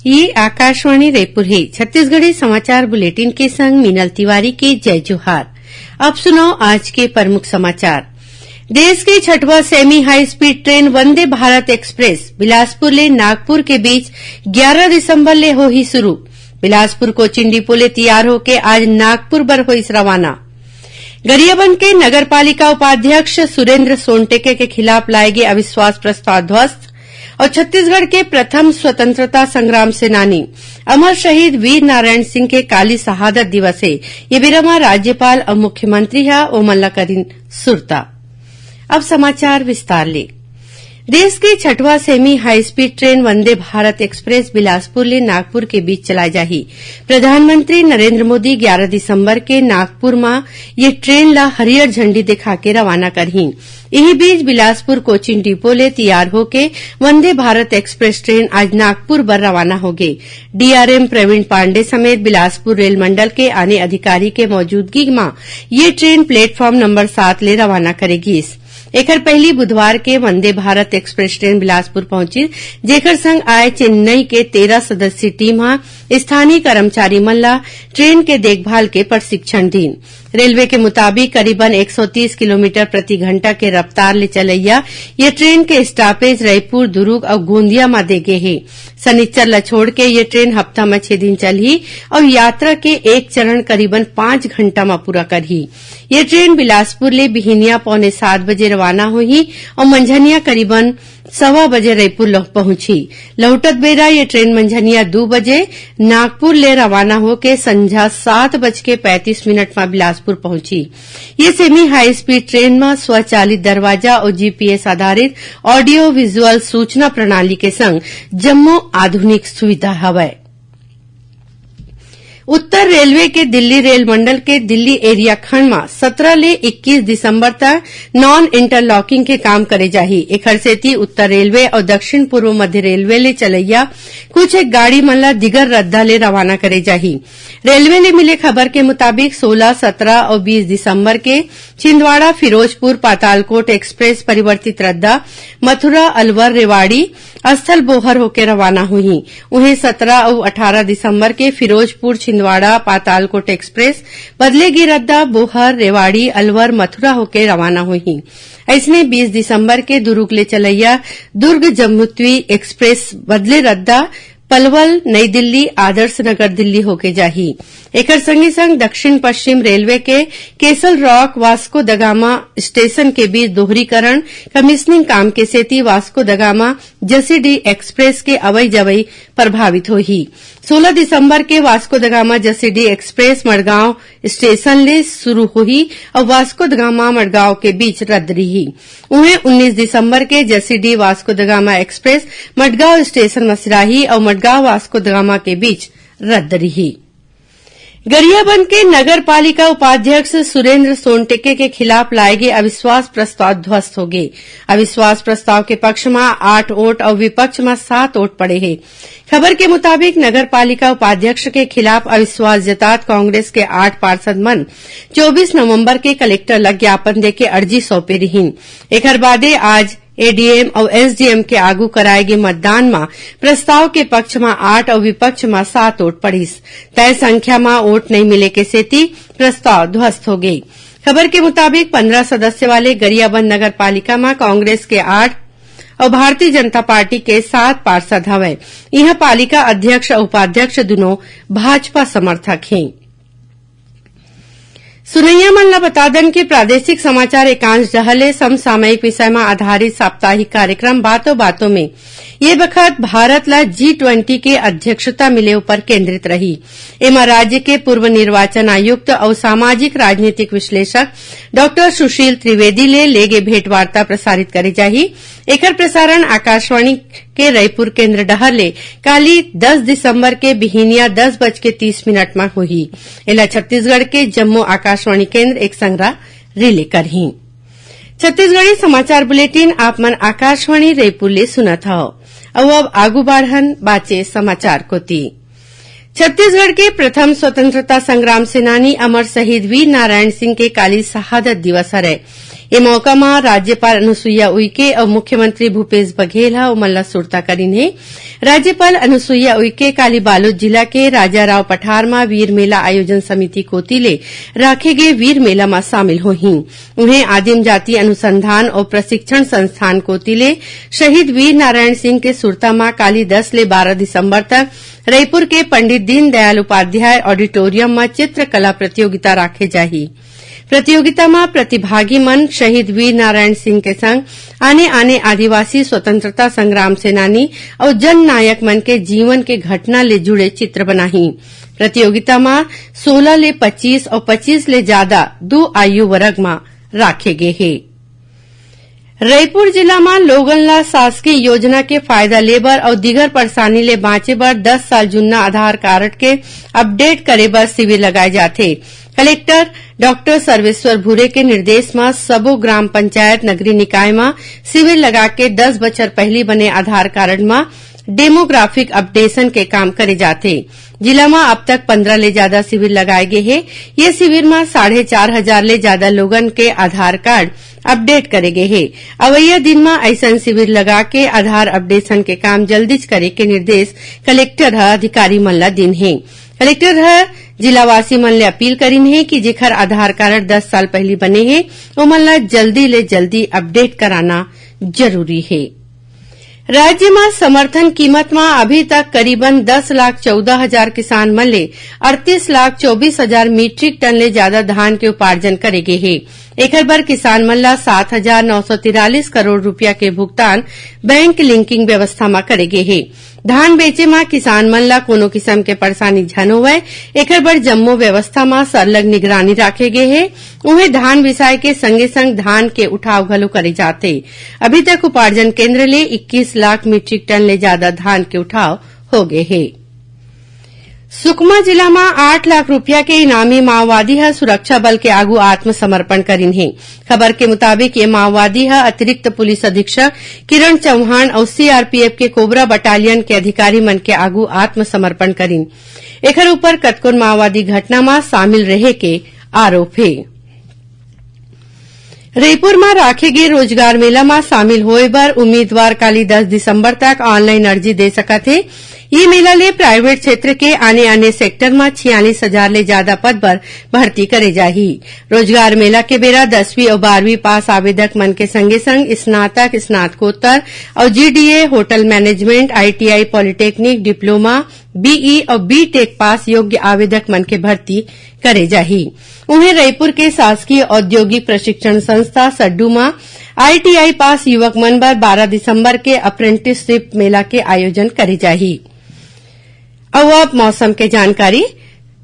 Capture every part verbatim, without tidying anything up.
ये आकाशवाणी रायपुर हे। छत्तीसगढ़ी समाचार बुलेटिन के संग मीनल तिवारी के जय जोहार। अब सुनव आज के प्रमुख समाचार। देश के छठवां सेमी high speed train Vande Bharat express Bilaspur ले नागपुर के बीच ग्यारह दिसंबर ले होही शुरू। बिलासपुर कोचिन डिपो ले तैयार होके आज नागपुर बर होइस रवाना। गरियाबंद के नगर पालिका उपाध्यक्ष सुरेंद्र सोनटेके के खिलाफ लाए गे अविश्वास प्रस्ताव ध्वस्त। और छत्तीसगढ़ के प्रथम स्वतंत्रता संग्राम सेनानी अमर शहीद वीर नारायण सिंह के काली शहादत दिवस हे। ये बेरा म राज्यपाल अउ मुख्यमंत्री ह ओमन ला करिन सुरता। अब समाचार विस्तार ले। देश के छठवां सेमी high speed train Vande Bharat express Bilaspur ले नागपुर के बीच चलाए जाही। प्रधानमंत्री नरेंद्र मोदी ग्यारह दिसंबर के नागपुर म ये ट्रेन ला हरियर झंडी दिखा के रवाना करही। इही बीच बिलासपुर कोचिन डिपो ले तैयार होके वंदे भारत एक्सप्रेस ट्रेन आज नागपुर बर रवाना होगे। डीआरएम प्रवीण पांडे समेत बिलासपुर रेल मंडल के आने अधिकारी के मौजूदगी म ये ट्रेन प्लेटफॉर्म नंबर सात ले रवाना करे गीस। एखर पहिली बुधवार के वंदे भारत एक्सप्रेस ट्रेन बिलासपुर पहुंचिस, जेखर संग आए चेन्नई के तेरह सदस्यीय टीम ह स्थानीय कर्मचारी मन ला ट्रेन के देखभाल के प्रशिक्षण दीन। रेलवे के मुताबिक करीबन एक सौ तीस किलोमीटर प्रति घंटा के रफ्तार ले चलइया ये ट्रेन के स्टॉपेज रईपुर, दुरूग अउ गोंदिया म दे गे हे। सनिच्चर ल छोड़ के ये ट्रेन हफ्ता म छह दिन चलही अउ यात्रा के एक चरण करीबन पांच घंटा म पूरा करही। ये ट्रेन बिलासपुर ले बिहिनिया पौने सात बजे रवाना होही अउ मंझनिया करीबन सवा बजे रईपुर लौट पहुंची। लौटत बेरा ये ट्रेन मंझनिया दू बजे नागपुर ले रवाना होके संझा सात बज के पैंतीस मिनट म बिलासपुर पहुंची। ये सेमी हाई स्पीड ट्रेन म स्वचालित दरवाजा अउ जीपीएस आधारित ऑडियो विजुअल सूचना प्रणाली के संग जम्मो आधुनिक सुविधा हवय। उत्तर रेलवे के दिल्ली रेल मंडल के दिल्ली एरिया खंड म सत्रह ले इक्कीस दिसंबर तक नॉन इंटरलॉकिंग के काम करे जाही। एखर सेती उत्तर रेलवे अउ दक्षिण पूर्व मध्य रेलवे ले चलइया कुछ एक गाड़ी मन ला दिगर रद्दा ले रवाना करे जाही। रेलवे ले मिले खबर के मुताबिक सोलह, सत्रह अउ बीस दिसंबर के छिंदवाड़ा फिरोजपुर पातालकोट एक्सप्रेस परिवर्तित रद्दा मथुरा, अलवर, रेवाड़ी, अस्थल बोहर होके रवाना होही। उहें, सत्रह अउ अठारह दिसंबर के फिरोजपुर छिंदवाड़ा पातालकोट एक्सप्रेस बदले गे रद्दा बोहर, रेवाड़ी, अलवर, मथुरा होके रवाना होही। अइसने, बीस दिसंबर के दुरूग ले चलइया दुर्ग जम्मुत्वी एक्सप्रेस बदले रद्दा पलवल, नई दिल्ली, आदर्श नगर, दिल्ली होके जाही। एकर संगे संग दक्षिण पश्चिम रेलवे के castle rock Vasco da Gama station के बीच दोहरीकरण कमीशनिंग काम के सेती वास्को दगामा जसीडीह एक्सप्रेस के अवई जवई प्रभावित होही। सोलह दिसंबर के वास्को दगामा जसीडीह एक्सप्रेस मड़गांव स्टेशन ले शुरू होही अउ वास्को दगामा मड़गांव के बीच रद्द रही। उहें, उन्नीस दिसंबर के जसीडीह वास्को दगामा एक्सप्रेस मडगांव स्टेशन म सिराही अउ मडगांव वास्को दगामा के बीच रद्द रही। गरियाबंद के नगर पालिका उपाध्यक्ष सुरेंद्र सोनटेके के खिलाफ लाए गे अविश्वास प्रस्ताव ध्वस्त होगे। अविश्वास प्रस्ताव के पक्ष म आठ वोट अउ विपक्ष म सात वोट पड़े हे। खबर के मुताबिक, नगर पालिका उपाध्यक्ष के खिलाफ अविश्वास जतात कांग्रेस के आठ पार्षद मन चौबीस नवंबर के कलेक्टर ल ज्ञापन देके अर्जी सौंपे रिहीन। एखर बादे आज एडीएम अउ एसडीएम के आगू कराए गे मतदान म प्रस्ताव के पक्ष म आठ अउ विपक्ष म सात वोट पड़िस। तय संख्या म वोट नइ मिले के सेती प्रस्ताव ध्वस्त हो गे। खबर के मुताबिक, पन्द्रह सदस्य वाले गरियाबंद नगर पालिका म कांग्रेस के आठ अउ भारतीय जनता पार्टी के सात पार्षद हवय। इहां पालिका अध्यक्ष अउ उपाध्यक्ष दुनों भाजपा समर्थक हें। सुनइया मन ल बता दन कि प्रादेशिक समाचार एकांश डहर ले समसामयिक विषय म आधारित साप्ताहिक कार्यक्रम बातों बातों में ये बखत भारत ल जी ट्वेंटी के अध्यक्षता मिले ऊपर केंद्रित रही। एमा राज्य के पूर्व निर्वाचन आयुक्त अउ सामाजिक राजनीतिक विश्लेषक डॉक्टर सुशील त्रिवेदी ले लेगे भेंटवार्ता प्रसारित करे जाही। एकर प्रसारण आकाशवाणी के रईपुर केंद्र डहर ले काली दस दिसंबर के बिहिनिया दस बज के तीस मिनट म होही। एला छत्तीसगढ़ के जम्मो आकाशवाणी केंद्र एक संगरा रिले करही। छत्तीसगढ़ी समाचार बुलेटिन आप मन आकाशवाणी रईपुर ले सुनत हव। अउ अब आगू बाढ़न बाचे समाचार कोती। छत्तीसगढ़ के प्रथम स्वतंत्रता संग्राम सेनानी अमर शहीद वीर नारायण सिंह के काली शहादत दिवस हरय। ए मौका म राज्यपाल अनुसुईया उइके अउ मुख्यमंत्री भूपेश बघेल ह ओमन ला सुरता करिन हे। राज्यपाल अनुसुईया उइके काली बालोद जिला के राजा राव पठार म वीर मेला आयोजन समिति कोति ले राखे गे वीर मेला म शामिल होही। उहें, आदिम जाति अनुसंधान अउ प्रशिक्षण संस्थान कोति ले शहीद वीर नारायण सिंह के सुरता म काली दस ले बारह दिसंबर तक रईपुर के पंडित दीनदयाल उपाध्याय ऑडिटोरियम म चित्रकला प्रतियोगिता राखे जाही। प्रतियोगिता म प्रतिभागी मन शहीद वीर नारायण सिंह के संग आने-आने आदिवासी स्वतंत्रता संग्राम सेनानी अउ जननायक मन के जीवन के घटना ले जुड़े चित्र बनाही। प्रतियोगिता म सोलह ले पच्चीस अउ पच्चीस ले जादा दू आयु वर्ग म राखे गे हे। रईपुर जिला म लोगन ल शासकीय योजना के फायदा ले बर अउ दिगर परेशानी ले बांचे बर दस साल जुन्ना आधार कारड के अपडेट करे बर शिविर लगाए जाथे। कलेक्टर डॉक्टर सर्वेश्वर भूरे के निर्देश म सबो ग्राम पंचायत, नगरीय निकाय म शिविर लगा के दस बछर पहिली बने आधार कारड म डेमोग्राफिक अपडेशन के काम करे जाथे। जिला म अब तक पंद्रह ले जादा शिविर लगाए गे हे। ये शिविर म साढ़े चार हजार ले जादा लोगन के आधार कार्ड अपडेट करे गे हे। अवइया दिन म अइसन शिविर लगा के आधार अपडेशन के काम जल्दीच करे के निर्देश कलेक्टर ह अधिकारी मन ल दिन हे। कलेक्टर ह जिलावासी मन ले अपील करिन हे कि जेखर आधार कारड दस साल पहिली बने हे, ओमन ल जल्दी ले जल्दी अपडेट कराना जरूरी हे। राज्य म समर्थन कीमत म अभी तक करीबन दस लाख चौदह हजार किसान मन ले अड़तीस लाख चौबीस हजार मीट्रिक टन ले जादा धान के उपार्जन करे गे हे। एखर बर किसान मन ल सात हजार नौ सौ तिरालीस करोड़ रुपया के भुगतान बैंक लिंकिंग व्यवस्था म करे गे हे। धान बेचे म किसान मन ल कोनो किसम के परेशानी झन होवय, एखर बर जम्मो व्यवस्था म सरलग निगरानी राखे गे हे। उहें, धान बिसाए के संगे-संग धान के उठाव घलो करे जाथे। अभी तक उपार्जन केंद्र ले इक्कीस लाख मीट्रिक टन ले जादा धान के उठाव हो गे हे। सुकमा जिला म आठ लाख रुपया के इनामी माओवादी ह सुरक्षा बल के आगू आत्मसमर्पण करिन हे। खबर के मुताबिक, ये माओवादी ह अतिरिक्त पुलिस अधीक्षक किरण चौहान अउ सीआरपीएफ के कोबरा बटालियन के अधिकारी मन के आगू आत्मसमर्पण करिन। एखर ऊपर कतकोन माओवादी घटना म शामिल रहे के आरोप हे। रईपुर म राखे गे रोजगार मेला म शामिल होय बर उम्मीदवार काली दस दिसंबर तक ऑनलाइन अर्जी दे सकत हे। ये मेला ले प्राइवेट क्षेत्र के आने-आने सेक्टर म छियालीस हजार ले जादा पद बर भर्ती करे जाही। रोजगार मेला के बेरा दसवीं अउ बारहवीं पास आवेदक मन के संगे-संग स्नातक, स्नातकोत्तर अउ GDA, hotel management, ITI, polytechnic, diploma, BE अउ बीटेक पास योग्य आवेदक मन के भर्ती करे जाही। उहें, रईपुर के शासकीय औद्योगिक प्रशिक्षण संस्था सड्डू म आईटीआई पास युवक मन बर बारह दिसंबर के अप्रेंटिसशिप मेला के आयोजन करे जाही। अउ अब मौसम के जानकारी।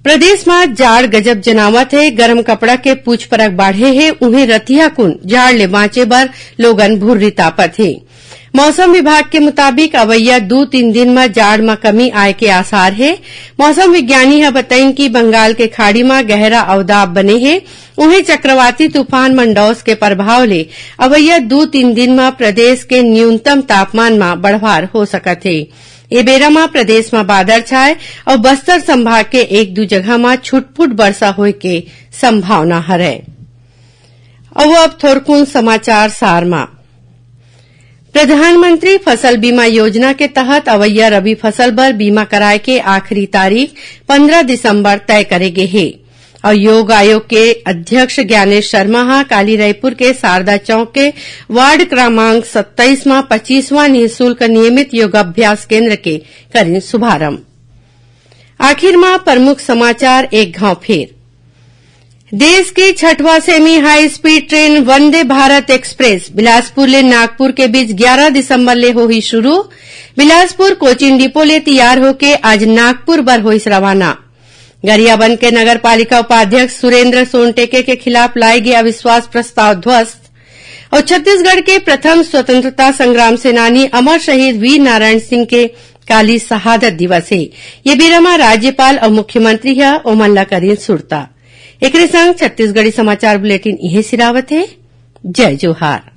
प्रदेश म जाड़ गजब जनावत हे, गरम कपड़ा के पूछ परख बाढ़े हे, उहें रतिहा कुन जाड़ ले बांचे बर लोगन भुर्री तापत हे। मौसम विभाग के मुताबिक अवइया दू तीन दिन म जाड़ म कमी आए के आसार हे। मौसम विज्ञानी ह बताइन कि बंगाल के खाड़ी म गहरा अवदाब बने हे, उहें चक्रवाती तूफान मंडौस के प्रभाव ले अवइया दू तीन दिन म प्रदेश के न्यूनतम तापमान म बढ़वार हो सकत हे। ए बेरा म प्रदेश म बादर छाय अउ बस्तर संभाग के एक दू जगह म छुटपुट बरसा होय के संभावना हरय। अउ अब थोरकुन समाचार सार म। प्रधानमंत्री फसल बीमा योजना के तहत अवइया रबी फसल बर बीमा कराए के आखिरी तारीख पंद्रह दिसंबर तय करे गे हे। अउ योग आयोग के अध्यक्ष ज्ञानेश शर्मा ह काली रायपुर के शारदा चौक के वार्ड क्रमांक सत्ताईस म पच्चीसवां निःशुल्क नियमित योगाभ्यास केंद्र के करिन शुभारंभ। आखिर म प्रमुख समाचार एक घाव फेर। देश के छठवां सेमी high speed train Vande Bharat express Bilaspur ले नागपुर के बीच ग्यारह दिसंबर ले होही शुरू। बिलासपुर कोचिन डिपो ले तैयार होके आज नागपुर बर होइस रवाना। गरियाबंद के नगर पालिका उपाध्यक्ष सुरेंद्र सोनटेके के खिलाफ लाए गे अविश्वास प्रस्ताव ध्वस्त। अउ छत्तीसगढ़ के प्रथम स्वतंत्रता संग्राम सेनानी अमर शहीद वीर नारायण सिंह के काली शहादत दिवस हे। ये बेरा म राज्यपाल अउ मुख्यमंत्री ह ओमन ला करिन सुरता। एकरे संग छत्तीसगढ़ी समाचार बुलेटिन इहें सिरावत हे। जय जोहार।